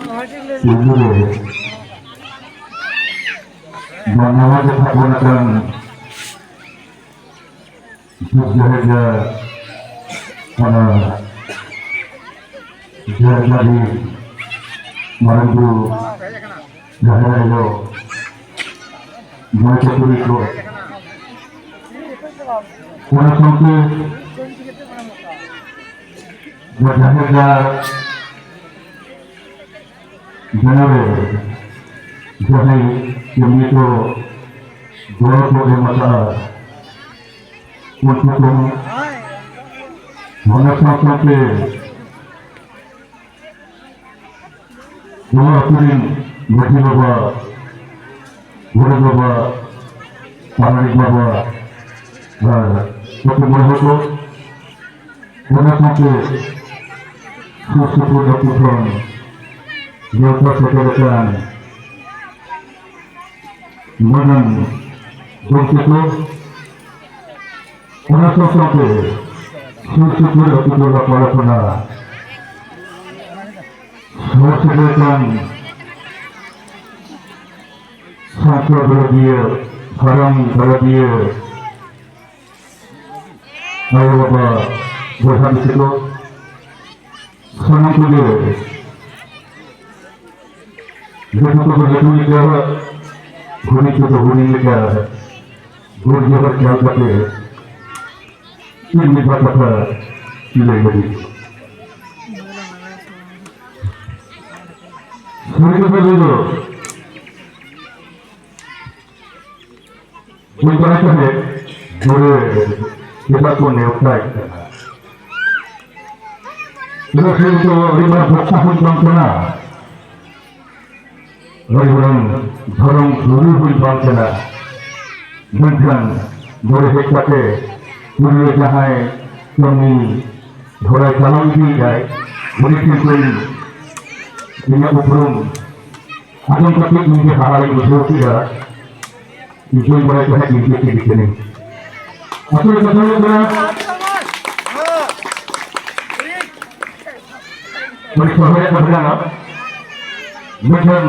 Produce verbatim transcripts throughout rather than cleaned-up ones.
ᱯᱩᱭᱞᱩ ᱨᱮ ᱱᱚᱣᱟ ᱱᱟᱣᱟ ᱜᱮ ᱛᱷᱟᱯᱚᱱ ᱟᱠᱟᱱ ᱡᱩᱜᱽ ᱡᱟᱦᱮᱨ ᱜᱟᱲ ᱚᱱᱟ ᱡᱟᱦᱮᱨ ᱢᱟᱹᱡᱷᱤ, ᱢᱟᱨᱟᱝ ᱵᱩᱨᱩ, ᱡᱟᱦᱮᱨ ᱟᱭᱳ, ᱢᱚᱬᱮ ᱠᱚ ᱛᱩᱨᱩᱭ ᱠᱚ, ᱚᱱᱟ ᱥᱟᱶᱛᱮ ᱱᱚᱣᱟ ᱡᱟᱦᱮᱨ ᱜᱟᱲ ᱵᱮᱱᱟᱣ ᱨᱮ ᱡᱟᱦᱟᱸᱭ ᱠᱟᱹᱢᱤ ᱠᱚ ᱜᱚᱲᱚ ᱠᱚ ᱮᱢ ᱟᱠᱟᱫᱼᱟ, ᱩᱱᱠᱩ ᱠᱚ ᱚᱱᱟ ᱥᱟᱶ ᱥᱟᱶᱛᱮ ᱱᱚᱣᱟ ᱟᱹᱛᱩ ᱨᱤᱱ ᱢᱟᱹᱡᱷᱤ ᱵᱟᱵᱟ, ᱜᱚᱰᱮᱛ ᱵᱟᱵᱟ, ᱯᱟᱨᱟᱱᱤᱠ ᱵᱟᱵᱟ ᱟᱨ ᱟᱹᱛᱩ ᱢᱚᱬᱮ ᱦᱚᱲ ᱠᱚ, ᱚᱱᱟ ᱥᱟᱶᱛᱮ ᱥᱩᱨ ᱥᱩᱯᱩᱨ ᱟᱹᱛᱩ ᱠᱷᱚᱱ ᱱᱮᱣᱛᱟ ᱥᱮᱴᱮᱨ ᱟᱠᱟᱱ ᱢᱟᱹᱱᱟᱱ ᱜᱚᱢᱠᱮ ᱠᱚ, ᱚᱱᱟ ᱥᱟᱶ ᱥᱟᱶᱛᱮ ᱥᱩᱨ ᱥᱩᱯᱩᱨ ᱟᱹᱛᱩ ᱴᱚᱞᱟ ᱯᱟᱲᱟ ᱠᱷᱚᱱᱟᱜ ᱥᱚᱦᱚᱨ ᱥᱮᱴᱮᱨ ᱟᱠᱟᱱ ᱥᱟᱶᱛᱟ ᱫᱚᱨᱚᱫᱤᱭᱟᱹ, ᱦᱟᱲᱟᱢ ᱫᱚᱨᱚᱫᱤᱭᱟᱹ, ᱟᱭᱳ ᱵᱟᱵᱟ, ᱵᱚᱭᱦᱟ ᱢᱤᱥᱤ ᱠᱚ, ᱥᱟᱱᱟᱢ ᱠᱚᱜᱮ ᱞᱟᱹᱴᱩ ᱠᱚᱫᱚ ᱞᱟᱹᱴᱩ ᱞᱮᱠᱟ, ᱦᱩᱰᱤᱧ ᱠᱚᱫᱚ ᱦᱩᱰᱤᱧ ᱞᱮᱠᱟ, ᱜᱚᱰ ᱡᱚᱦᱟᱨ ᱪᱟᱞ ᱠᱟᱛᱮ ᱤᱧ ᱢᱤᱫ ᱵᱟᱨ ᱠᱟᱛᱷᱟ ᱞᱟᱹᱭ ᱞᱟᱹᱜᱤᱫ᱾ ᱥᱟᱹᱨᱤ ᱠᱟᱛᱷᱟ ᱞᱟᱹᱭ ᱫᱚ, ᱵᱟᱹᱧ ᱵᱟᱲᱟᱭ ᱛᱟᱦᱮᱸᱫ ᱱᱚᱰᱮ ᱪᱮᱫᱟᱜ ᱠᱚ ᱱᱮᱣᱛᱟᱭᱮᱫ ᱠᱟᱱᱟ᱾ ᱪᱮᱫᱟᱜ ᱥᱮ ᱤᱧ ᱫᱚ ᱟᱹᱰᱤ ᱢᱟᱨᱟᱝ ᱵᱚᱠᱛᱟ ᱦᱚᱸᱧ ᱵᱟᱝ ᱠᱟᱱᱟ, ᱟᱹᱰᱤ ᱢᱟᱨᱟᱝ ᱫᱷᱚᱨᱚᱢ ᱜᱩᱨᱩ ᱦᱚᱸᱧ ᱵᱟᱝ ᱠᱟᱱᱟ᱾ ᱢᱮᱱᱠᱷᱟᱱ ᱱᱚᱰᱮ ᱦᱮᱡ ᱠᱟᱛᱮ ᱯᱩᱨᱟᱹ ᱡᱟᱦᱟᱸᱭ ᱠᱟᱹᱢᱤ ᱦᱚᱨᱟᱭ ᱪᱟᱞᱟᱣ ᱤᱫᱤᱭᱮᱫᱟᱭ, ᱩᱱᱤ ᱴᱷᱮᱱ ᱠᱷᱚᱱ ᱤᱧᱟᱹᱜ ᱩᱯᱨᱩᱢ ᱟᱸᱡᱚᱢ ᱠᱟᱛᱮ ᱤᱧ ᱜᱮ ᱦᱟᱦᱟᱲᱟᱧ ᱵᱩᱡᱷᱟᱹᱣ ᱠᱮᱫᱟ᱾ ᱤᱧ ᱵᱟᱹᱧ ᱵᱟᱲᱟᱭ ᱛᱟᱦᱮᱸᱫ ᱤᱧ ᱜᱮ ᱪᱤᱞᱤ ᱠᱟᱹᱱᱟᱹᱧ᱾ ᱟᱥᱚᱞ ᱠᱟᱛᱷᱟ ᱦᱩᱭᱩᱜ ᱠᱟᱱᱟ, ᱟᱹᱰᱤ ᱥᱚᱦᱚᱡ ᱠᱟᱛᱷᱟ ᱠᱟᱱᱟ᱾ ᱢᱮᱱᱠᱷᱟᱱ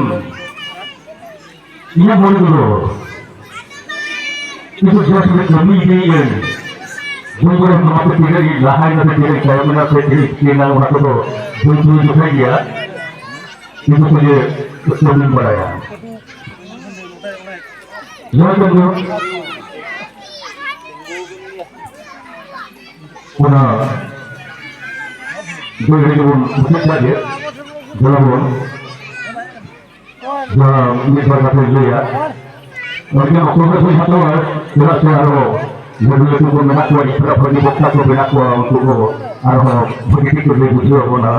ᱤᱧᱟᱹᱜ ᱢᱚᱱᱮ ᱛᱮᱫᱚ ᱤᱧ ᱫᱚ just ᱠᱟᱹᱢᱤ ᱤᱫᱤᱭᱟᱹᱧ᱾ ᱵᱟᱹᱧ ᱵᱟᱲᱟᱭᱟ ᱱᱚᱣᱟ ᱛᱮ ᱛᱤᱱᱟᱹᱜ ᱤᱧ ᱞᱟᱦᱟᱭᱮᱱᱟ ᱥᱮ ᱛᱤᱱᱟᱹᱜ ᱤᱧ ᱛᱟᱭᱚᱢ ᱮᱱᱟ ᱥᱮ ᱛᱤᱱᱟᱹᱜ ᱤᱧ ᱪᱤᱠᱟᱹᱭᱮᱱᱟ, ᱚᱱᱟ ᱠᱚᱫᱚ ᱵᱟᱹᱧ ᱛᱩᱞᱟᱹ ᱡᱚᱠᱷᱟᱭ ᱜᱮᱭᱟ᱾ ᱤᱧ ᱫᱚ ᱠᱷᱟᱹᱞᱤ ᱠᱟᱹᱢᱤᱧ ᱵᱟᱲᱟᱭᱟ᱾ ᱡᱟᱦᱟᱸ ᱞᱮᱠᱟ ᱫᱚ ᱚᱱᱟ ᱫᱚ ᱡᱩᱫᱤ ᱵᱚᱱ ᱩᱪᱟᱹᱲ ᱠᱟᱜ ᱜᱮ, ᱡᱚᱞᱟ ᱵᱚᱱ ᱡᱟᱦᱟᱸ ᱢᱤᱫ ᱵᱟᱨ ᱠᱟᱛᱷᱟᱧ ᱞᱟᱹᱭᱟ, ᱢᱮᱱᱠᱷᱟᱱ ᱚᱠᱛᱚ ᱫᱚ ᱦᱩᱭ ᱦᱟᱛᱟᱣᱟ, ᱪᱮᱫᱟᱜ ᱥᱮ ᱟᱨᱦᱚᱸ ᱞᱟᱹᱴᱩ ᱞᱟᱹᱴᱩ ᱠᱚ ᱢᱮᱱᱟᱜ ᱠᱚᱣᱟ, ᱮᱴᱟᱜ ᱵᱷᱟᱹᱜᱤ ᱵᱚᱠᱛᱟ ᱠᱚ ᱢᱮᱱᱟᱜ ᱠᱚᱣᱟ, ᱩᱱᱠᱩ ᱠᱚ ᱟᱨᱦᱚᱸ ᱵᱷᱟᱹᱜᱤ ᱴᱷᱤᱠ ᱠᱚ ᱞᱟᱹᱭ ᱵᱩᱡᱷᱟᱹᱣ ᱟᱵᱚᱱᱟ᱾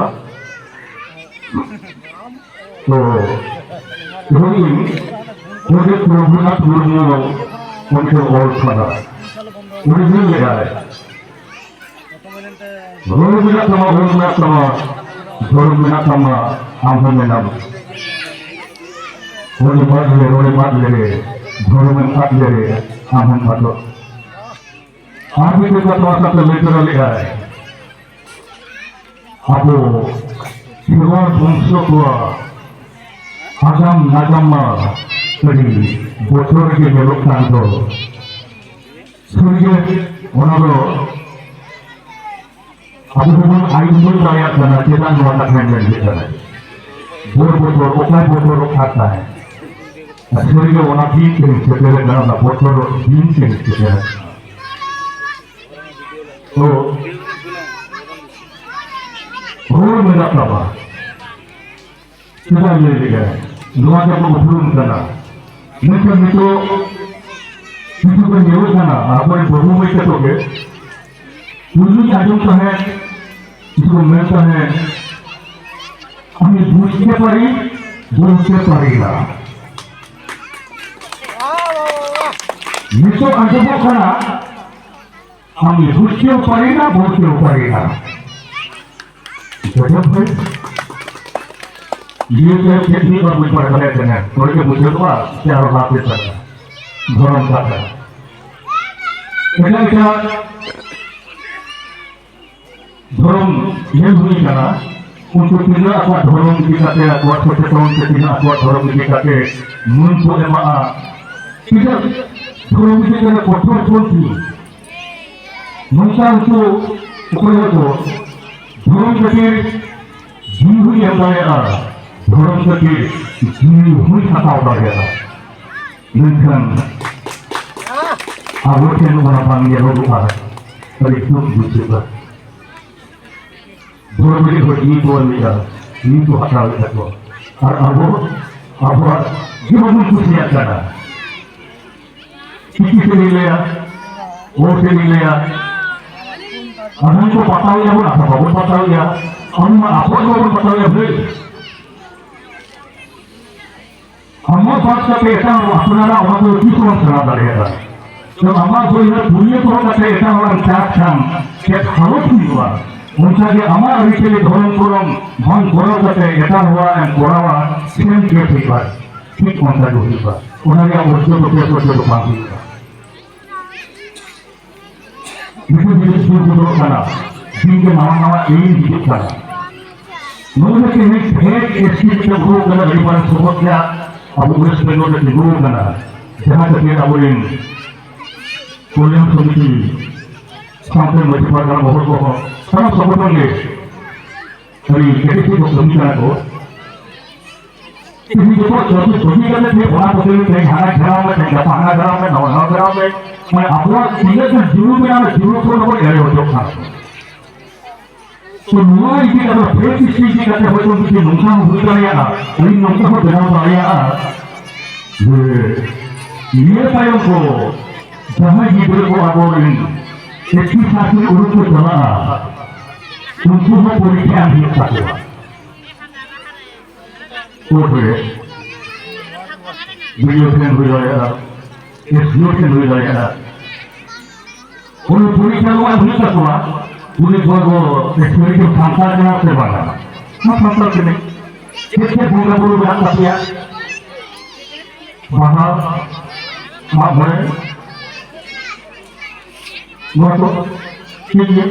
ᱛᱚ, ᱛᱮᱦᱮᱧ ᱯᱚᱱᱰᱤᱛ ᱨᱚᱜᱷᱩᱱᱟᱛᱷ ᱢᱩᱨᱢᱩ ᱢᱤᱫᱴᱮᱱ ᱚᱞ ᱠᱟᱱᱟ, ᱩᱱᱤ ᱞᱟᱹᱭ ᱞᱮᱫᱟᱭ, ᱨᱚᱲ ᱢᱮᱱᱟᱜ ᱛᱟᱢᱟ, ᱚᱞ ᱢᱮᱱᱟᱜ ᱛᱟᱢᱟ, ᱫᱷᱚᱨᱚᱢ ᱢᱮᱱᱟᱜ ᱛᱟᱢᱟ, ᱟᱢ ᱦᱚᱸ ᱢᱮᱱᱟᱢ᱾ ᱨᱚᱲᱮᱢ ᱟᱫ ᱞᱮᱨᱮ, ᱨᱚᱲᱮᱢ ᱟᱫ ᱞᱮᱨᱮ, ᱫᱷᱚᱨᱚᱢᱮᱢ ᱟᱫ ᱞᱮᱨᱮ, ᱟᱢ ᱦᱚᱸᱢ ᱟᱫᱚᱜ᱾ ᱟᱨ ᱢᱤᱫᱴᱮᱱ ᱠᱟᱛᱷᱟ ᱥᱟᱶᱛᱮ ᱞᱟᱹᱭ ᱛᱚᱨᱟ ᱞᱮᱫᱟᱭ, ᱟᱵᱚ ᱠᱷᱮᱨᱣᱟᱲ ᱵᱚᱝᱥᱚ ᱠᱚᱣᱟᱜ ᱟᱜᱟᱢ ᱱᱟᱜᱟᱢ ᱢᱟ ᱟᱹᱰᱤ ᱵᱚᱛᱚᱨ ᱜᱮ ᱧᱮᱞᱚᱜ ᱠᱟᱱ ᱫᱚ᱾ ᱥᱟᱹᱨᱤᱜᱮ ᱚᱱᱟ ᱫᱚ ᱟᱵᱚ ᱫᱚᱵᱚᱱ ᱟᱭ ᱩᱢᱟᱹᱱ ᱫᱟᱲᱮᱭᱟᱜ ᱠᱟᱱᱟ, ᱪᱮᱫᱟᱜ ᱱᱚᱣᱟ ᱠᱟᱛᱷᱟᱧ ᱢᱮᱱ ᱦᱚᱪᱚᱭᱮᱫ ᱠᱟᱱᱟ? ᱵᱚᱨ ᱵᱚᱛᱚᱨ, ᱚᱠᱟᱭ ᱵᱚᱛᱚᱨᱚᱜ ᱠᱟᱱ ᱛᱟᱦᱮᱸᱫ? ᱟᱨ ᱥᱟᱹᱨᱤᱜᱮ ᱚᱱᱟ ᱫᱤᱱ ᱛᱮᱧ ᱥᱮᱴᱮᱨ ᱟᱠᱟᱱᱟ, ᱚᱱᱟ ᱵᱚᱛᱚᱨᱚᱜ ᱫᱤᱱ ᱛᱮᱧ ᱥᱮᱴᱮᱨ ᱟᱠᱟᱱᱟ᱾ ᱛᱚ, ᱨᱚᱲ ᱢᱮᱱᱟᱜ ᱛᱟᱢᱟ᱾ ᱪᱮᱫᱟᱜ ᱞᱟᱹᱭ ᱞᱮᱫᱟ? ᱱᱚᱣᱟ ᱜᱮᱵᱚᱱ ᱩᱯᱨᱩᱢ ᱠᱟᱱᱟ᱾ ᱢᱮᱱᱠᱷᱟᱱ ᱱᱤᱛᱚᱜ ᱠᱤᱪᱷᱩ ᱠᱚ ᱧᱮᱞᱚᱜ ᱠᱟᱱᱟ, ᱟᱵᱚᱨᱮᱱ ᱵᱟᱹᱵᱩ ᱢᱟᱹᱭ ᱛᱟᱠᱚ ᱜᱮ, ᱯᱩᱭᱞᱩᱧ ᱟᱸᱡᱚᱢ ᱛᱟᱦᱮᱸᱫ, ᱠᱤᱪᱷᱩ ᱠᱚ ᱢᱮᱱ ᱛᱟᱦᱮᱸᱫ, "আমি বুঝতে পারি, বলতে পারি না।" ᱱᱤᱛᱚᱜ ᱟᱸᱡᱚᱢᱚᱜ ᱠᱟᱱᱟ, আমি বুঝতেও পারি না, বলতেও পারি না। ᱡᱚᱡᱚ ᱵᱷᱟᱹᱭ, ᱤᱭᱟᱹ ᱛᱮ ᱪᱮᱫ ᱦᱩᱭᱩᱜᱼᱟ ᱵᱟᱹᱧ ᱵᱟᱲᱟᱭ ᱫᱟᱲᱮᱭᱟᱜ ᱠᱟᱱᱟ᱾ ᱱᱚᱰᱮ ᱜᱮ ᱵᱩᱡᱷᱟᱹᱣ ᱠᱚᱜᱼᱟ ᱥᱮ ᱟᱨᱚ ᱞᱟᱦᱟ ᱥᱮᱫ ᱪᱟᱞᱟᱜᱼᱟ? ᱫᱷᱚᱨᱚᱢ ᱠᱟᱛᱷᱟ᱾ ᱮᱴᱟᱜ ᱮᱴᱟᱜ ᱫᱷᱚᱨᱚᱢ ᱧᱮᱞ ᱦᱩᱭ ᱠᱟᱱᱟ, ᱩᱱᱠᱩ ᱛᱤᱱᱟᱹᱜ ᱟᱠᱚᱣᱟᱜ ᱫᱷᱚᱨᱚᱢ ᱤᱫᱤ ᱠᱟᱛᱮ, ᱟᱠᱚᱣᱟᱜ ᱥᱚᱪᱮᱛᱚᱱ ᱛᱮ ᱛᱤᱱᱟᱹᱜ ᱟᱠᱚᱣᱟᱜ ᱫᱷᱚᱨᱚᱢ ᱤᱫᱤ ᱠᱟᱛᱮ ᱢᱟᱹᱱ ᱠᱚ ᱮᱢᱟᱜᱼᱟ, ᱛᱤᱱᱟᱹᱜ ᱫᱷᱚᱨᱚᱢ ᱤᱫᱤ ᱠᱟᱛᱮ ᱠᱚᱴᱷᱳᱨ ᱯᱚᱱᱛᱷᱤ ᱱᱚᱝᱠᱟ ᱩᱱᱠᱩ ᱚᱠᱚᱭ ᱦᱚᱸ ᱫᱷᱚᱨᱚᱢ ᱠᱷᱟᱹᱛᱤᱨ ᱡᱤᱣᱤ ᱦᱚᱸᱭ ᱮᱢ ᱫᱟᱲᱮᱭᱟᱜᱼᱟ, ᱫᱷᱚᱨᱚᱢ ᱠᱷᱟᱹᱛᱤᱨ ᱡᱤᱣᱤ ᱦᱚᱸᱭ ᱦᱟᱛᱟᱣ ᱫᱟᱲᱮᱭᱟᱜᱼᱟ᱾ ᱢᱮᱱᱠᱷᱟᱱ ᱟᱵᱚ ᱴᱷᱮᱱ ᱚᱱᱟ ᱵᱟᱝ ᱧᱮᱞᱚᱜᱚᱜᱼᱟ, ᱟᱹᱰᱤ ᱫᱩᱠ ᱵᱩᱡᱷᱟᱹᱜᱼᱟ᱾ ᱫᱷᱚᱨᱚᱢ ᱨᱮ ᱦᱚᱲ ᱡᱤᱣᱤ ᱠᱚ ᱮᱢᱮᱫᱼᱟ, ᱡᱤᱣᱤ ᱠᱚ ᱦᱟᱛᱟᱣᱮᱫ ᱛᱟᱠᱚᱣᱟ, ᱟᱨ ᱟᱵᱚ ᱟᱵᱚᱣᱟᱜ ᱜᱮ ᱵᱟᱵᱚᱱ ᱠᱩᱥᱤᱭᱟᱜ ᱠᱟᱱᱟ᱾ ᱪᱤᱠᱤ ᱛᱮᱞᱤᱧ ᱞᱟᱹᱭᱟ, ᱚᱞ ᱛᱮᱞᱤᱧ ᱞᱟᱹᱭᱟ, ᱟᱵᱚ ᱠᱚ ᱯᱟᱛᱟᱣᱮᱫᱼᱟ ᱵᱚᱱ, ᱟᱵᱚ ᱵᱟᱵᱚᱱ ᱯᱟᱛᱟᱣᱮᱫᱼᱟ, ᱟᱵᱚ ᱢᱟ ᱟᱵᱚᱣᱟᱜ ᱜᱮ ᱵᱟᱵᱚᱱ ᱯᱟᱛᱟᱣᱮᱫᱼᱟ ᱵᱷᱟᱹᱭ᱾ ᱟᱢᱟᱜ ᱵᱟᱫ ᱠᱟᱛᱮ ᱮᱴᱟᱜ ᱦᱚᱲ ᱟᱯᱱᱟᱨᱟᱜ ᱚᱱᱟ ᱫᱚ ᱛᱤᱥ ᱦᱚᱸ ᱵᱟᱢ ᱥᱮᱬᱟ ᱫᱟᱲᱮᱭᱟᱜᱼᱟ᱾ ᱛᱚ ᱟᱢᱟᱜ ᱵᱚᱭᱦᱟ ᱯᱩᱲᱤᱭᱟᱹ ᱠᱚ ᱠᱟᱛᱮ ᱮᱴᱟᱜ ᱦᱚᱲᱟᱜ ᱪᱟᱥ ᱠᱷᱟᱱ ᱪᱮᱫ ᱦᱟᱞᱚᱛ ᱦᱩᱭᱩᱜᱼᱟ? ᱚᱱᱠᱟᱜᱮ ᱟᱢᱟᱜ ᱟᱹᱨᱤᱪᱟᱹᱞᱤ ᱫᱷᱚᱨᱚᱢ ᱠᱚᱨᱚᱢ ᱵᱟᱝ ᱠᱚᱨᱟᱣ ᱠᱟᱛᱮ ᱮᱴᱟᱜ ᱦᱚᱲᱟᱜ ᱮᱢ ᱠᱚᱨᱟᱣᱟ, ᱥᱮᱢ ᱪᱮᱫ ᱦᱩᱭᱩᱜᱼᱟ? ᱴᱷᱤᱠ ᱚᱱᱠᱟ ᱜᱮ ᱦᱩᱭᱩᱜᱼᱟ᱾ ᱚᱱᱟ ᱨᱮᱭᱟᱜ ᱚᱨᱡᱚ ᱫᱚ ᱵᱮᱥ ᱚᱨᱡᱚ ᱫᱚ ᱵᱟᱝ ᱦᱩᱭᱩᱜᱼᱟ᱾ ᱱᱤᱛᱚᱜ ᱡᱩᱫᱤ ᱥᱩᱨ ᱥᱮᱴᱮᱨᱚᱜ ᱠᱟᱱᱟ, ᱫᱤᱱ ᱜᱮ ᱱᱟᱣᱟ ᱱᱟᱣᱟ ᱮᱱᱮᱢ ᱦᱤᱡᱩᱜ ᱠᱟᱱᱟ᱾ ᱱᱚᱜᱼᱚᱭ ᱡᱮ ᱛᱮᱦᱮᱧ ᱯᱷᱮᱠ ᱮᱥᱴᱤ ᱢᱤᱫᱴᱟᱝ ᱩᱰᱩᱠ ᱠᱟᱱᱟ, ᱟᱹᱰᱤ ᱢᱟᱨᱟᱝ ᱥᱚᱢᱚᱥᱥᱟ ᱟᱵᱚ ᱳᱭᱮᱥᱴ ᱵᱮᱝᱜᱚᱞ ᱨᱮ ᱛᱤᱸᱜᱩ ᱠᱟᱱᱟ, ᱡᱟᱦᱟᱸ ᱠᱷᱟᱹᱛᱤᱨ ᱟᱵᱚᱨᱮᱱ ᱠᱚᱞᱭᱟᱱ ᱥᱚᱢᱤᱛᱤ ᱥᱟᱶᱛᱮ ᱢᱟᱹᱡᱷᱤ ᱯᱟᱨᱜᱟᱱᱟ ᱢᱚᱦᱚᱞ ᱠᱚᱦᱚᱸ ᱥᱟᱱᱟᱢ ᱥᱚᱝᱜᱚᱴᱷᱚᱱ ᱜᱮ ᱟᱹᱰᱤ ᱠᱮᱴᱮᱡ ᱠᱚ ᱠᱟᱹᱢᱤ ᱠᱟᱱᱟ ᱠᱚ᱾ ᱛᱮᱦᱮᱧ ᱡᱚᱛᱚ ᱡᱚᱛᱚ ᱡᱚᱛᱚ ᱠᱟᱛᱮ ᱛᱮᱦᱮᱧ ᱚᱱᱟ ᱠᱚ ᱛᱮᱦᱮᱧ ᱦᱟᱱᱟ ᱜᱷᱮᱨᱟᱣ ᱢᱮ, ᱛᱮᱦᱮᱧ ᱜᱟᱯᱟ ᱦᱟᱱᱟ ᱜᱷᱮᱨᱟᱣ ᱢᱮ, ᱱᱚᱣᱟ ᱱᱚᱣᱟ ᱜᱷᱮᱨᱟᱣ ᱢᱮ᱾ ᱢᱟᱱᱮ ᱟᱵᱚᱣᱟᱜ ᱛᱤᱱᱟᱹᱜ ᱜᱟᱱ ᱡᱩᱞᱩᱢ ᱢᱮᱱᱟᱜᱼᱟ, ᱚᱱᱟ ᱡᱩᱞᱩᱢ ᱠᱚ ᱱᱚᱰᱮ ᱮᱲᱮ ᱦᱚᱪᱚᱜ ᱠᱟᱱᱟ᱾ ᱛᱚ ᱱᱚᱣᱟ ᱤᱫᱤ ᱠᱟᱛᱮ ᱯᱷᱮᱥ ᱤᱥᱩ ᱤᱫᱤ ᱠᱟᱛᱮ ᱦᱚᱭᱛᱳ ᱢᱤᱫᱴᱤᱡ ᱱᱚᱝᱠᱟ ᱦᱚᱸ ᱦᱩᱭ ᱫᱟᱲᱮᱭᱟᱜᱼᱟ, ᱟᱹᱞᱤᱧ ᱱᱚᱝᱠᱟ ᱦᱚᱸ ᱵᱮᱱᱟᱣ ᱫᱟᱲᱮᱭᱟᱜᱼᱟ ᱡᱮ ᱱᱤᱭᱟᱹ ᱛᱟᱭᱚᱢ ᱠᱚ ᱡᱟᱦᱟᱸᱭ ᱜᱤᱫᱽᱨᱟᱹ ᱠᱚ ᱟᱵᱚᱨᱮᱱ ᱮᱠᱴᱤᱵᱷ ᱥᱟᱨᱠᱮᱞ ᱩᱰᱩᱠ ᱠᱚ ᱪᱟᱞᱟᱜᱼᱟ, ᱩᱱᱠᱩ ᱦᱚᱸ ᱯᱚᱨᱤᱠᱠᱷᱟ ᱮᱢ ᱦᱩᱭᱩᱜ ᱛᱟᱠᱚᱣᱟ᱾ ᱠᱳᱨᱴ ᱨᱮ ᱵᱤᱰᱤᱳ ᱴᱷᱮᱱ ᱦᱩᱭ ᱫᱟᱲᱮᱭᱟᱜᱼᱟ, ᱮᱥᱰᱤᱳ ᱴᱷᱮᱱ ᱦᱩᱭ ᱫᱟᱲᱮᱭᱟᱜᱼᱟ᱾ ᱩᱱᱤ ᱯᱚᱨᱤᱠᱠᱷᱟ ᱱᱚᱣᱟ ᱦᱩᱭᱩᱜ ᱛᱟᱠᱚᱣᱟ, ᱩᱱᱤ ᱜᱚᱲᱚ ᱮᱠᱪᱩᱭᱮᱞᱤ ᱥᱟᱱᱛᱟᱲ ᱠᱟᱱᱟ ᱥᱮ ᱵᱟᱝᱟ? ᱱᱚᱣᱟ ᱥᱟᱱᱛᱟᱲ ᱠᱟᱱᱟᱭ᱾ ᱪᱮᱫ ᱪᱮᱫ ᱵᱚᱸᱜᱟ ᱵᱩᱨᱩ ᱢᱮᱱᱟᱜ ᱛᱟᱯᱮᱭᱟ? ᱵᱟᱦᱟ, ᱢᱟᱜ ᱢᱚᱬᱮ, ᱱᱚᱣᱟ ᱠᱚ ᱴᱷᱤᱠ ᱜᱮᱭᱟ᱾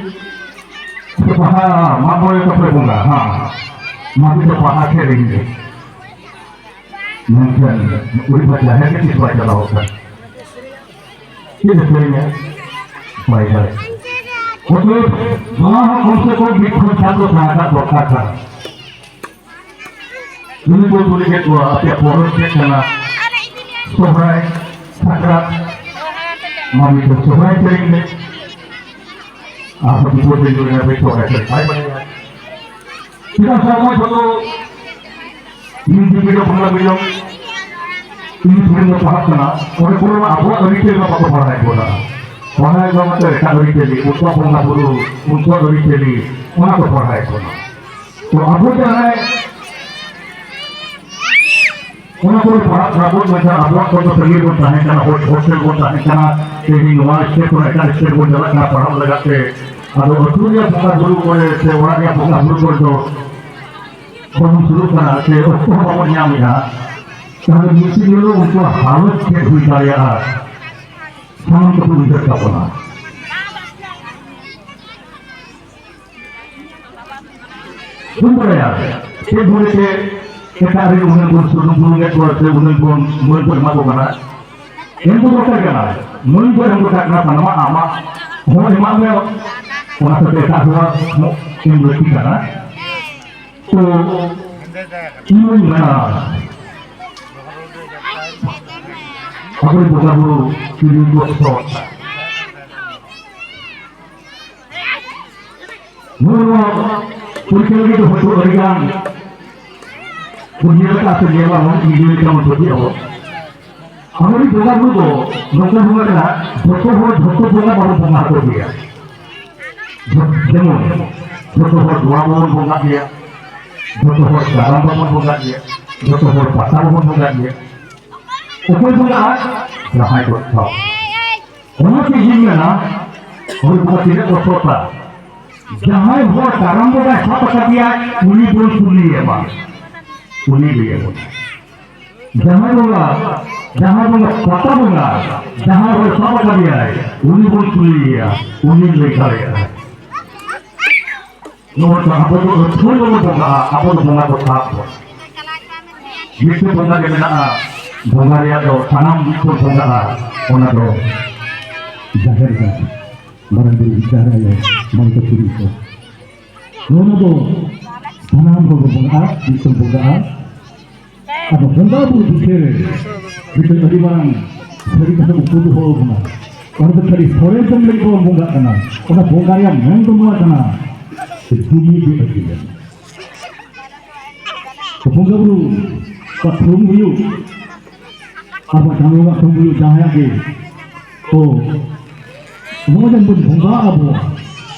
ᱵᱟᱦᱟ ᱢᱟᱜ ᱢᱚᱬᱮ ᱛᱟᱯᱚᱨᱮ ᱵᱚᱸᱜᱟ, ᱦᱮᱸ᱾ ᱢᱟ ᱢᱤᱫ ᱫᱚ ᱵᱟᱦᱟ ᱥᱮᱨᱮᱧ ᱜᱮ᱾ ᱢᱮᱱᱠᱷᱟᱱ ᱩᱱᱤ ᱢᱟ ᱡᱟᱦᱮᱨ ᱜᱮ ᱛᱤᱥ ᱵᱟᱭ ᱪᱟᱞᱟᱣ ᱟᱠᱟᱱ᱾ ᱪᱮᱫ ᱮ ᱥᱮᱨᱮᱧᱟ? ᱵᱟᱭ ᱫᱟᱲᱮᱭᱟᱜᱼᱟ᱾ ᱚᱛᱚᱮᱵ ᱱᱚᱣᱟ ᱦᱚᱸ ᱠᱚᱢ ᱥᱮ ᱠᱚᱢ ᱢᱤᱫ ᱠᱷᱚᱱ ᱪᱟᱸᱫᱚ ᱥᱟᱦᱟ ᱠᱟᱜ ᱫᱚᱨᱠᱟᱨ ᱠᱟᱱᱟ᱾ ᱩᱱᱤ ᱠᱚ ᱠᱩᱞᱤ ᱠᱮᱫ ᱠᱚᱣᱟ, "ᱟᱯᱮᱭᱟᱜ ᱯᱚᱨᱚᱵᱽ ᱪᱮᱫ ᱠᱟᱱᱟ?" ᱥᱚᱦᱨᱟᱭ, ᱥᱟᱠᱨᱟᱛ, ᱢᱟ ᱢᱤᱫᱴᱮᱱ ᱥᱚᱦᱨᱟᱭ ᱥᱮᱨᱮᱧ ᱢᱮ᱾ ᱟᱨ ᱦᱚᱸ ᱵᱤᱯᱚᱫ ᱨᱮ ᱧᱩᱨ ᱮᱱᱟ, ᱥᱚᱦᱨᱟᱭ ᱥᱮᱨᱮᱧ ᱵᱟᱭ ᱵᱟᱲᱟᱭᱟ᱾ ᱪᱮᱫᱟᱜ ᱥᱮ ᱟᱵᱚ ᱡᱚᱛᱚ Hindi medium, Bangla medium, English medium ᱵᱚᱱ ᱯᱟᱲᱦᱟᱜ ᱠᱟᱱᱟ, ᱚᱸᱰᱮ ᱠᱚᱨᱮ ᱢᱟ ᱟᱵᱚᱣᱟᱜ ᱟᱹᱨᱤᱪᱟᱹᱞᱤ ᱢᱟ ᱵᱟᱠᱚ ᱯᱟᱲᱦᱟᱣᱮᱫ ᱵᱚᱱᱟ᱾ ᱯᱟᱲᱦᱟᱣᱮᱫ ᱵᱚᱱᱟ ᱢᱟᱛᱚ ᱮᱴᱟᱜ ᱟᱹᱨᱤᱪᱟᱹᱞᱤ, ᱩᱱᱠᱩᱣᱟᱜ ᱵᱚᱸᱜᱟ ᱵᱩᱨᱩ, ᱩᱱᱠᱩᱣᱟᱜ ᱟᱹᱨᱤᱪᱟᱹᱞᱤ, ᱚᱱᱟ ᱠᱚ ᱯᱟᱲᱦᱟᱣᱮᱫ ᱵᱚᱱᱟ᱾ ᱛᱚ ᱟᱵᱚ ᱡᱟᱦᱟᱸᱭ ᱚᱱᱟ ᱠᱚᱨᱮ ᱯᱟᱲᱦᱟᱜ ᱠᱟᱱᱟ ᱵᱚᱱ, ᱢᱮᱱᱠᱷᱟᱱ ᱟᱵᱚᱣᱟᱜ ᱠᱚᱫᱚ ᱥᱟᱺᱜᱤᱧ ᱵᱚᱱ ᱛᱟᱦᱮᱸ ᱠᱟᱱᱟ, ᱦᱳ-, ᱦᱳᱥᱴᱮᱞ ᱵᱚᱱ ᱛᱟᱦᱮᱸ ᱠᱟᱱᱟ, ᱛᱮᱦᱮᱧ ᱱᱚᱣᱟ ᱥᱴᱮᱴ ᱠᱷᱚᱱ ᱮᱴᱟᱜ ᱥᱴᱮᱴ ᱵᱚᱱ ᱪᱟᱞᱟᱜ ᱠᱟᱱᱟ ᱯᱟᱲᱦᱟᱜ ᱞᱟᱹᱜᱤᱫ ᱛᱮ᱾ ᱟᱫᱚ ᱟᱹᱛᱩ ᱨᱮᱭᱟᱜ ᱵᱚᱸᱜᱟ ᱵᱩᱨᱩ ᱠᱚᱨᱮ ᱥᱮ ᱚᱲᱟᱜ ᱨᱮᱭᱟᱜ ᱵᱚᱸᱜᱟ ᱵᱩᱨᱩ ᱠᱚᱨᱮ ᱫᱚ ᱵᱟᱵᱚᱱ ᱥᱩᱨᱩᱜ ᱠᱟᱱᱟ, ᱥᱮ ᱚᱠᱛᱚ ᱦᱚᱸ ᱵᱟᱵᱚᱱ ᱧᱟᱢᱮᱫᱼᱟ᱾ ᱛᱟᱦᱞᱮ ᱢᱤᱫ ᱫᱤᱱ ᱦᱤᱞᱳᱜ ᱩᱱᱠᱩᱣᱟᱜ ᱦᱟᱞᱚᱛ ᱪᱮᱫ ᱦᱩᱭ ᱫᱟᱲᱮᱭᱟᱜᱼᱟ, ᱥᱟᱱᱟᱢ ᱠᱚᱵᱚᱱ ᱩᱭᱦᱟᱹᱨ ᱛᱟᱵᱚᱱᱟ᱾ ᱵᱟᱹᱧ ᱵᱟᱲᱟᱭᱟ ᱪᱮᱫ ᱵᱚᱞᱮ ᱛᱮ ᱮᱴᱟᱜ ᱨᱮ ᱩᱱᱟᱹᱜ ᱵᱚᱱ ᱥᱩᱱᱩᱢ ᱵᱩᱞᱩᱝ ᱮᱫ ᱠᱚᱣᱟ ᱥᱮ ᱩᱱᱟᱹᱜ ᱵᱚᱱ ᱢᱟᱹᱱ ᱵᱚᱱ ᱮᱢᱟ ᱠᱚ ᱠᱟᱱᱟ᱾ ᱮᱢ ᱫᱚ ᱫᱚᱨᱠᱟᱨ ᱠᱟᱱᱟ, ᱢᱟᱹᱱ ᱵᱚᱱ ᱮᱢ ᱫᱚᱨᱠᱟᱨ ᱠᱟᱱᱟ, ᱥᱟᱱᱟᱢᱟᱜ ᱟᱢᱟᱜ ᱦᱚᱸ ᱮᱢᱟᱜ ᱢᱮ, ᱚᱱᱟ ᱥᱟᱶᱛᱮ ᱮᱴᱟᱜ ᱦᱚᱲᱟᱜ ᱦᱚᱸ ᱮᱢ ᱞᱟᱹᱠᱛᱤ ᱠᱟᱱᱟ᱾ ᱛᱚ ᱤᱧ ᱢᱮᱱᱟ, ᱟᱵᱚᱨᱮᱱ ᱵᱚᱸᱜᱟ ᱵᱩᱨᱩ ᱛᱤᱨᱤ ᱵᱚᱪᱷᱚᱨ ᱱᱚᱣᱟ ᱯᱚᱨᱤᱪᱟᱞᱚᱱᱟ ᱫᱚ ᱦᱚᱭᱛᱳ ᱟᱹᱰᱤᱜᱟᱱ ᱵᱚᱱ ᱧᱮᱞ ᱟᱠᱟᱫ ᱥᱮ ᱧᱮᱞ ᱟᱵᱚᱱ, ᱤᱧ ᱞᱟᱹᱭ ᱞᱮᱠᱟ ᱵᱚᱱ ᱯᱟᱹᱛᱭᱟᱹᱜ ᱟᱵᱚᱱ᱾ ᱟᱵᱚᱨᱮᱱ ᱵᱚᱸᱜᱟ ᱵᱩᱨᱩ ᱫᱚ ᱱᱚᱝᱠᱟᱱ ᱵᱚᱸᱜᱟ ᱠᱟᱱᱟ, ᱡᱷᱚᱛᱚ ᱦᱚᱲ ᱡᱷᱚᱛᱚ ᱵᱚᱸᱜᱟ ᱵᱟᱵᱚᱱ ᱵᱚᱸᱜᱟ ᱟᱠᱚ ᱜᱮᱭᱟ᱾ ᱡᱷᱚ-, ᱡᱮᱢᱚᱱ ᱡᱷᱚᱛᱚ ᱦᱚᱲ ᱱᱚᱣᱟ ᱵᱟᱵᱚᱱ ᱵᱚᱸᱜᱟ ᱜᱮᱭᱟ, ᱡᱷᱚᱛᱚ ᱦᱚᱲ ᱠᱟᱨᱟᱢ ᱵᱟᱵᱚᱱ ᱵᱚᱸᱜᱟ ᱜᱮᱭᱟ, ᱡᱷᱚᱛᱚ ᱦᱚᱲ ᱯᱟᱛᱟ ᱵᱟᱵᱚᱱ ᱵᱚᱸᱜᱟ ᱜᱮᱭᱟ᱾ ᱚᱠᱚᱭ ᱵᱚᱸᱜᱟᱜᱼᱟ? ᱡᱟᱦᱟᱸᱭ ᱜᱚᱡ ᱠᱟᱜ᱾ ᱚᱱᱟ ᱛᱮ ᱤᱧ ᱢᱮᱱᱟ, ᱦᱚᱲ ᱵᱚᱸᱜᱟ ᱛᱤᱱᱟᱹᱜ ᱠᱚ ᱥᱚᱛᱟ? ᱡᱟᱦᱟᱸᱭ ᱦᱚᱲ ᱠᱟᱨᱟᱢ ᱵᱚᱸᱜᱟᱭ ᱥᱟᱵ ᱟᱠᱟᱫᱮᱭᱟ, ᱩᱱᱤ ᱵᱚᱱ ᱠᱩᱞᱤᱭᱮᱢᱟ, ᱩᱱᱤ ᱞᱟᱹᱭ ᱟᱵᱚᱱᱟ᱾ ᱡᱟᱦᱟᱸᱭ ᱵᱚᱸᱜᱟ, ᱡᱟᱦᱟᱸᱭ ᱵᱚᱸᱜᱟ ᱯᱟᱛᱟ ᱵᱚᱸᱜᱟ, ᱡᱟᱦᱟᱸᱭ ᱦᱚᱲ ᱥᱟᱵ ᱟᱠᱟᱫᱮᱭᱟᱭ, ᱩᱱᱤ ᱵᱚᱱ ᱠᱩᱞᱤᱭᱮᱭᱟ, ᱩᱱᱤ ᱞᱟᱹᱭ ᱫᱟᱲᱮᱭᱟᱜᱼᱟ᱾ ᱱᱚᱣᱟ ᱫᱚ ᱟᱵᱚ ᱫᱚ ᱟᱹᱛᱷᱟᱹᱲᱤ ᱵᱟᱵᱚᱱ ᱵᱚᱸᱜᱟᱜᱼᱟ, ᱟᱵᱚ ᱫᱚ ᱵᱚᱸᱜᱟ ᱵᱚ ᱥᱟᱵ ᱠᱚᱣᱟ᱾ ᱢᱤᱫᱴᱮᱱ ᱵᱚᱸᱜᱟ ᱜᱮ ᱢᱮᱱᱟᱜᱼᱟ, ᱵᱚᱸᱜᱟ ᱨᱮᱭᱟᱜ ᱫᱚ ᱥᱟᱱᱟᱢ ᱢᱤᱫᱴᱮᱱ ᱵᱚᱸᱜᱟᱜᱼᱟ, ᱚᱱᱟ ᱫᱚ ᱡᱟᱦᱮᱨ ᱜᱟᱲ, ᱢᱟᱨᱟᱝ ᱵᱩᱨᱩ, ᱡᱟᱦᱮᱨ ᱟᱭᱳ, ᱢᱚᱬᱮ ᱠᱚ ᱛᱩᱨᱩᱭ ᱠᱚ᱾ ᱱᱚᱣᱟ ᱫᱚ ᱥᱟᱱᱟᱢ ᱦᱚᱲ ᱵᱚᱱ ᱵᱚᱸᱜᱟᱜᱼᱟ, ᱢᱤᱫᱴᱮᱱ ᱵᱚᱸᱜᱟᱜᱼᱟ᱾ ᱟᱫᱚ ᱵᱚᱸᱜᱟ ᱵᱩᱨᱩ ᱵᱤᱥᱚᱭ ᱨᱮ ᱢᱤᱫᱴᱮᱱ ᱟᱹᱰᱤ ᱢᱟᱨᱟᱝ ᱥᱟᱹᱨᱤ ᱠᱟᱛᱷᱟ ᱠᱚ ᱩᱫᱩᱜ ᱦᱚᱲ ᱠᱟᱱᱟ᱾ ᱚᱱᱟ ᱫᱚ ᱠᱷᱟᱹᱞᱤ ᱥᱚᱨᱮᱥ ᱡᱚᱢ ᱞᱟᱹᱜᱤᱫ ᱵᱚᱱ ᱵᱚᱸᱜᱟᱜ ᱠᱟᱱᱟ᱾ ᱚᱱᱟ ᱵᱚᱸᱜᱟ ᱨᱮᱭᱟᱜ ᱢᱮᱱ ᱫᱚ ᱱᱚᱣᱟ ᱠᱟᱱᱟ, ᱡᱩᱢᱤ ᱜᱮ ᱟᱹᱠᱤᱞ᱾ ᱵᱚᱸᱜᱟ ᱵᱩᱨᱩ ᱠᱚ ᱛᱷᱩᱢ ᱦᱩᱭᱩᱜ, ᱟᱨ ᱵᱟᱝ ᱪᱟᱸᱫᱳ ᱵᱚᱸᱜᱟ ᱛᱷᱩᱢ ᱦᱩᱭᱩᱜ, ᱡᱟᱦᱟᱸᱭᱟᱜ ᱜᱮ᱾ ᱛᱚ ᱱᱚᱜᱼᱚᱭ ᱡᱮ ᱵᱚᱱ ᱵᱚᱸᱜᱟ ᱟᱵᱚ,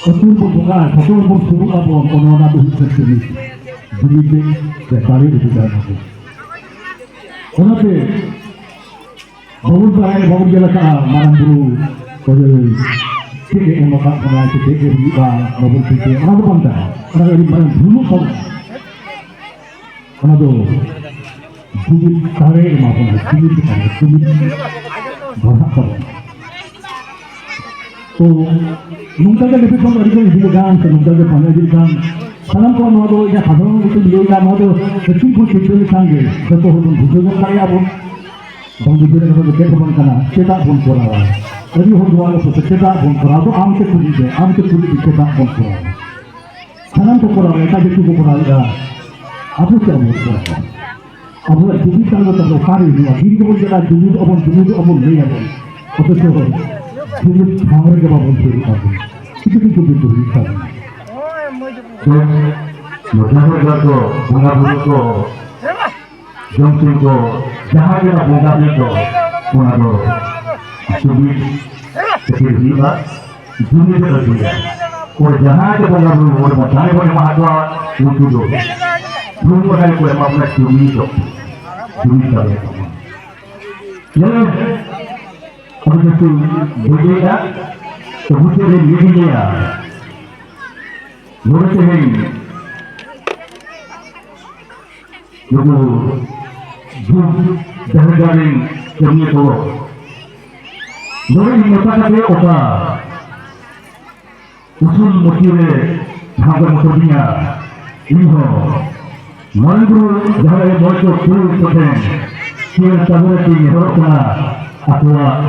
ᱟᱹᱛᱩ ᱨᱮᱵᱚᱱ ᱵᱚᱸᱜᱟᱜᱼᱟ, ᱡᱷᱚᱛᱚ ᱦᱚᱲ ᱵᱚᱱ ᱥᱩᱨᱩᱜ ᱟᱵᱚᱱ, ᱚᱱᱟ ᱨᱮᱱᱟᱜ ᱫᱚ ᱦᱩᱭᱩᱜ ᱠᱟᱱᱟ ᱡᱩᱢᱤᱫ᱾ ᱡᱩᱢᱤᱫ ᱜᱮ ᱫᱟᱲᱮ ᱩᱫᱩᱜᱟᱭ ᱟᱵᱚ᱾ ᱚᱱᱟᱛᱮ ᱵᱟᱵᱚᱱ ᱵᱟᱲᱟᱭᱟ, ᱵᱟᱵᱚᱱ ᱧᱮᱞ ᱟᱠᱟᱫᱼᱟ, ᱢᱟᱨᱟᱝ ᱵᱩᱨᱩ ᱚᱠᱚᱭ ᱪᱮᱫ ᱮ ᱮᱢ ᱟᱠᱟᱫ ᱵᱚᱱᱟ, ᱥᱮ ᱪᱮᱫ ᱮ ᱦᱩᱭᱩᱜᱼᱟ, ᱵᱟᱵᱚᱱ ᱴᱷᱤᱠᱟᱹᱭᱟ, ᱚᱱᱟ ᱫᱚ ᱵᱟᱝ ᱠᱟᱱᱟ᱾ ᱚᱱᱟ ᱫᱚ ᱟᱹᱰᱤ ᱢᱟᱨᱟᱝ ᱵᱷᱩᱞ ᱛᱟᱵᱚᱱ᱾ ᱚᱱᱟ ᱫᱚ ᱡᱩᱢᱤᱫ ᱫᱟᱲᱮ ᱮᱢᱟ ᱵᱚᱱᱟ, ᱡᱩᱢᱤᱫ ᱫᱟᱲᱮ, ᱡᱩᱢᱤᱫ ᱵᱟᱲᱦᱟᱜ ᱛᱟᱵᱚᱱᱟ᱾ ᱛᱚ ᱱᱚᱝᱠᱟ ᱜᱮ ᱱᱤᱛᱚᱜ ᱠᱷᱚᱱ ᱟᱹᱰᱤ ᱜᱟᱱ ᱤᱫᱤ ᱞᱮᱠᱷᱟᱱ ᱥᱮ ᱱᱚᱝᱠᱟ ᱜᱮ ᱯᱟᱸᱡᱟ ᱤᱫᱤ ᱞᱮᱠᱷᱟᱱ ᱥᱟᱱᱟᱢ ᱠᱚ ᱱᱚᱣᱟ ᱫᱚ ᱤᱧᱟᱹᱜ ᱥᱟᱫᱷᱟᱨᱚᱱ ᱠᱟᱛᱮᱧ ᱞᱟᱹᱭ ᱮᱫᱟ, ᱱᱚᱣᱟ ᱫᱚ ᱠᱟᱹᱴᱤᱡ ᱠᱷᱚᱱ ᱪᱤᱱᱛᱟᱹ ᱞᱮᱠᱷᱟᱱ ᱜᱮ ᱡᱚᱛᱚ ᱦᱚᱲ ᱵᱚᱱ ᱵᱩᱡᱷᱟᱹᱣ ᱜᱚᱫ ᱫᱟᱲᱮᱭᱟᱜᱼᱟ ᱵᱚᱱ᱾ ᱵᱟᱝ ᱵᱩᱡᱷᱟᱹᱣ ᱞᱮᱠᱷᱟᱱ ᱫᱚ ᱪᱮᱫ ᱦᱚᱸ ᱵᱟᱝ ᱠᱟᱱᱟ᱾ ᱪᱮᱫᱟᱜ ᱵᱚᱱ ᱠᱚᱨᱟᱣᱟ? ᱟᱹᱰᱤ ᱦᱚᱲ ᱱᱚᱣᱟ ᱠᱚ ᱪᱮᱫᱟᱜ ᱵᱚᱱ ᱠᱚᱨᱟᱣᱟ? ᱟᱫᱚ ᱟᱢ ᱛᱮ ᱠᱩᱞᱤ ᱫᱮ, ᱟᱢ ᱛᱮ ᱠᱩᱞᱤ ᱫᱮ, ᱪᱮᱫᱟᱜ ᱵᱚᱱ ᱠᱚᱨᱟᱣᱟ? ᱥᱟᱱᱟᱢ ᱠᱚ ᱠᱚᱨᱟᱣᱟ, ᱮᱴᱟᱜ ᱡᱟᱹᱛᱤ ᱠᱚ ᱠᱚᱨᱟᱣᱮᱫᱟ, ᱟᱵᱚ ᱪᱮᱫ ᱵᱚᱱ ᱠᱚᱨᱟᱣᱟ? ᱟᱵᱚᱣᱟᱜ ᱡᱩᱢᱤᱫ ᱛᱟᱦᱮᱸ ᱞᱮᱱᱠᱷᱟᱱ ᱚᱠᱟᱨᱮ ᱦᱩᱭᱩᱜᱼᱟ? ᱫᱤᱱ ᱜᱮᱵᱚᱱ ᱪᱟᱞᱟᱜᱼᱟ, ᱡᱩᱢᱤᱫᱚᱜ ᱟᱵᱚᱱ, ᱡᱩᱢᱤᱫᱚᱜ ᱟᱵᱚᱱ ᱞᱟᱹᱭ ᱟᱵᱚᱱ, ᱚᱛᱷᱚᱪᱚ ᱡᱩᱢᱤᱫ ᱴᱷᱟᱶ ᱨᱮᱜᱮ ᱵᱟᱵᱚᱱ ᱥᱩᱨᱩᱜ ᱟᱵᱚᱱ᱾ ᱪᱤᱠᱟᱹᱛᱮ ᱡᱩᱢᱤᱫ ᱫᱚ ᱦᱩᱭᱩᱜ ᱛᱟᱵᱚᱱᱟ? ᱛᱚ ᱱᱚᱛᱮ ᱦᱚᱸ ᱮᱴᱟᱜ ᱠᱚ ᱵᱚᱸᱜᱟ ᱵᱩᱨᱩ ᱠᱚ ᱡᱚᱢ ᱥᱤᱢ ᱠᱚ ᱡᱟᱦᱟᱸ ᱜᱮ ᱚᱱᱟ ᱵᱚᱸᱜᱟ ᱥᱤᱢ ᱠᱚ, ᱚᱱᱟ ᱫᱚ ᱡᱩᱢᱤᱫ ᱠᱷᱟᱹᱛᱤᱨ ᱦᱩᱭᱩᱜᱼᱟ, ᱡᱩᱢᱤᱫ ᱟᱹᱜᱩᱭᱟ᱾ ᱚᱠᱚᱭ ᱡᱟᱦᱟᱸᱭ ᱜᱮ ᱵᱚᱸᱜᱟ ᱵᱩᱨᱩ, ᱚᱠᱚᱭ ᱵᱚᱱ ᱡᱟᱦᱟᱸᱭ ᱵᱚᱱ ᱮᱢᱟ ᱠᱚᱣᱟ, ᱩᱱᱠᱩ ᱫᱚ ᱡᱩᱢᱤᱫ ᱵᱟᱠᱷᱟᱱ ᱠᱚ ᱮᱢᱟ ᱵᱚᱱᱟ, ᱡᱩᱢᱤᱫ ᱫᱚ, ᱡᱩᱢᱤᱫ ᱫᱟᱲᱮᱭᱟᱜ ᱛᱟᱵᱚᱱᱟ᱾ ᱧᱮᱞ ᱢᱮ, ᱟᱵᱚ ᱡᱮᱦᱮᱛᱩ ᱵᱩᱡᱷᱟᱹᱣᱮᱫᱟ, ᱛᱚ ᱢᱩᱪᱟᱹᱫ ᱨᱮ ᱱᱤᱭᱟᱹ ᱜᱤᱧ ᱞᱟᱹᱭᱟ, ᱱᱚᱰᱮ ᱛᱮᱦᱮᱧ ᱱᱩᱠᱩ ᱡᱩᱜᱽ ᱡᱟᱦᱮᱨ ᱜᱟᱲ ᱨᱮᱱ ᱠᱟᱹᱢᱤᱭᱟᱹ ᱠᱚ, ᱱᱚᱰᱮ ᱱᱮᱣᱛᱟ ᱠᱟᱛᱮ ᱚᱠᱟ ᱩᱥᱩᱞ ᱢᱩᱴᱷᱤ ᱨᱮ ᱚᱱᱠᱟ ᱢᱚᱛᱚ ᱜᱮᱭᱟ᱾ ᱤᱧ ᱦᱚᱸ ᱢᱟᱨᱟᱝ ᱵᱩᱨᱩ ᱡᱟᱦᱟᱸ ᱨᱮ ᱢᱚᱬᱮ ᱠᱚ ᱛᱩᱨᱩᱭ ᱠᱚ ᱴᱷᱮᱱ ᱥᱤᱭᱟᱹ ᱪᱟᱸᱫᱳ ᱨᱮ ᱛᱤᱧ ᱱᱮᱦᱚᱨᱚᱜ ᱠᱟᱱᱟ, ᱟᱠᱚᱣᱟᱜ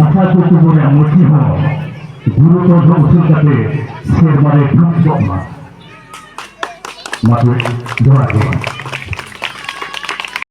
ᱟᱥᱟ ᱠᱩᱠᱢᱩ ᱨᱮᱭᱟᱜ ᱢᱩᱨᱛᱤ ᱦᱚᱸ ᱵᱩᱨᱩ ᱛᱚᱞ ᱦᱚᱸ ᱩᱥᱩᱞ ᱠᱟᱛᱮ ᱥᱮᱨᱢᱟ ᱨᱮ ᱰᱷᱩᱯ ᱠᱚᱜ ᱢᱟ᱾ ᱢᱟ ᱛᱚᱵᱮ, ᱡᱚᱦᱟᱨ ᱜᱮ᱾